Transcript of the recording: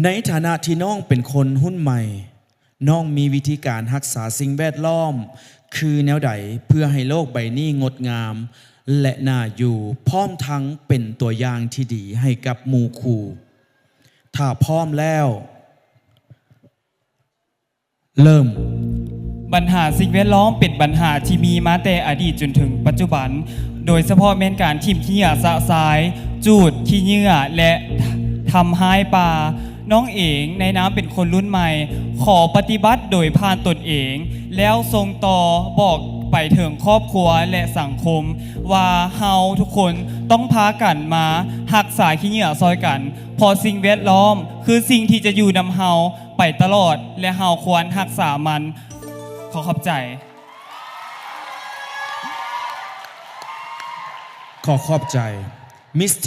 ໃນຖານະທີ່ນ້ອງເປັນຄົນຮຸ່ນໃໝ່, ນ້ອງມີວິທີການຮັກສາສິ່ງແວດລ້ອມຄືແນວໃດ ເພື່ອໃຫ້ໂລກໃບນີ້ງົດງາມ ແລະ ໜ້າຢູ່, ພ້ອມທັງເປັນຕົວຢ່າງທີ່ດີໃຫ້ກັບໝູ່ຄູ່? ຖ້າພ້ອມແລ້ວ, ເລີ່ມ. ບັນຫາສິ່ງແວດລ້ອມເປັນບັນຫາທີ່ມີມາແຕ່ອະດີດຈົນເຖິງປັດຈຸບັນ, ໂດຍສະເພາະແມ່ນການຖິ້ມຂີ້ເຫຍື້ອຊະຊາຍ, ຈູດຂີ້ເຫຍື້ອ ແລະ ທຳຮ້າຍປ່າ. ນ້ອງເອງໃນນາມເປັນຄົນລຸ້ນໃໝ່, ຂໍປະຕິບັດໂດຍຜ່ານຕົນເອງ, ແລ້ວສົ່ງຕໍ່ບອກໄປເຖິງຄອບຄົວ ແລະ ສັງຄົມ ວ່າເຮົາທຸກຄົນຕ້ອງພາກັນມາຮັກສາຂີ້ເຫຍື້ອຊ່ອຍກັນ, ເພາະສິ່ງແວດລ້ອມຄືສິ່ງທີ່ຈະຢູ່ນຳເຮົາໄປຕະຫຼອດ ແລະ ເຮົາຄວນຮັກສາມັນ. ຂໍຂອບໃຈ. ຂໍຂອບໃຈ. ມິສທີ